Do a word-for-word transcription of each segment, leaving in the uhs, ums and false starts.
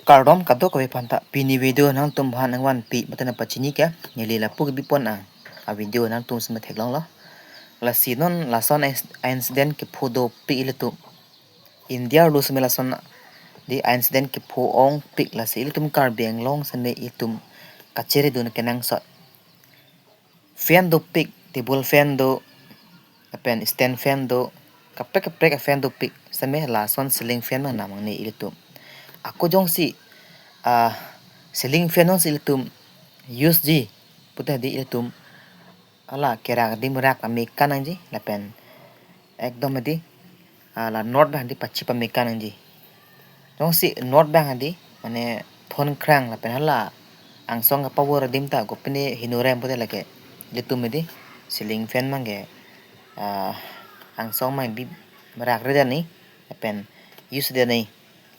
Kardom kadokave aphanta, pini video nangtum aphan nangvanpi mate nangpachini ke, neli lapu kebipon a, a video nangtum seme theklonglo. Lasi non lason ins-, incident kepho dopik ilitum. India arlo seme lason di incident kepho ongpik, lasi ilitum Karbi Anglong seme ilitum kachiridun kenangsot. Fan dopik, table fan do, lapen stand fan do, kaprek kaprek a-fan dopik, seme lason ceiling fan abang nangne ilitum. Ako jongsi, ah, ceiling fan jongsi ilitum use ji pute di ilitum hala kerak adim rak pame kan nangji, lapen ekdom di, ah, la north abang di pachi pame kan nangji. Jongsi north abang di, mane thon krang lapen hala angsong kapavor adim ta kopine heno rem pute lake ilitum di ceiling fan abang ke, ah, angsong abang bi merak re dani, lapen use dani,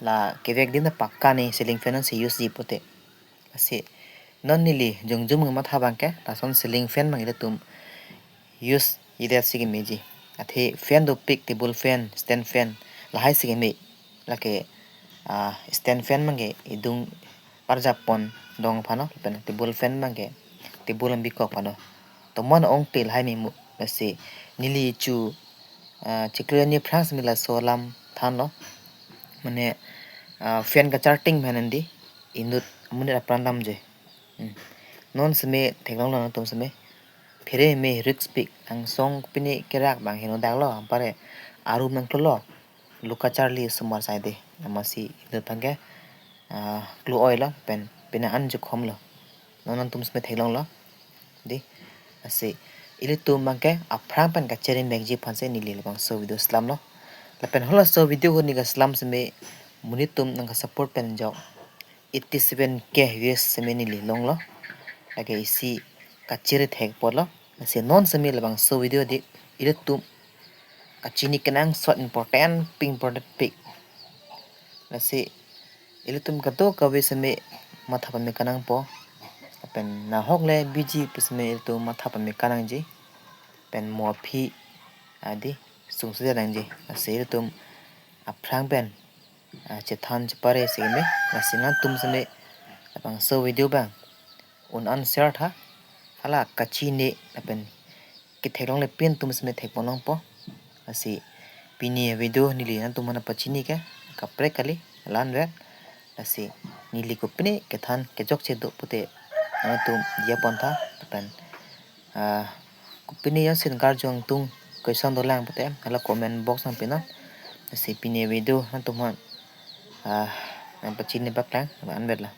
la kevek adim ta pakka ni ceiling fan jongsi use ji pute. Lasi non neli jongjum matha abang ke, lason ceiling fan abang ilitum use idet si kemeji. Athe fan dopik, table fan, stand fan, lahai si keme. Lake, ah, stand fan abang ke idung parjap pon dong aphan lo, lapen table fan abang ke table abang bikok aphan lo. Tomon ongte lahai memu, lasi neli chu, ah, chiklo arni aphrang seme laso alam thanlo. Mane, ah, fan kacharting aphan di inut amonit apran damje. Hmm. Non seme theklonglo nangtum seme. Phere me risk pik, angsong pine kerak abang heno daklo, anpare arum nangklolo. Luka charli osomar sai de, amatsi inut abang ke, ah, klo-oilo, pen pine an jukhomlo. Non nangtum seme theklonglo. Di, lasi ilitum abang ke aphrang pen kachiri mekji aphan si neli labangso video selamlo. Lapen halaso video huni kaselam seme monit atum nangkasupport pen jok eighty seven K views seme neli longlo. Lake isi kachiri thek apotlo. Lasi non seme labangso video di ilitum kachini kenangsot, important pik, important pik. Lasi ilitum kadokave seme matha pame kenangpo. Lapen nahok le biji pu seme ilitum matha pame kenangji. Pen mo aphi adi sungsi nangji. Lasi ilitum aphrang pen, ah, chethan chepare si keme. Lasi nangtum seme labangso video abang un-an share tha. Hala kachini lapen ketheklongle pin atum seme thekpon longpo. Lasi pini video neli nangtum aphan pachini ke kaprek kali, la-anvet. Lasi neli kopine kethan kejokche do pute nangtum diya pon tha, lapen, ah, kopine jongsi karju angtung question dolang pute hala comment box nangpinon. Lasi pini video nangtum aphan, ah, nangpachini bak lang, la-anvet lo.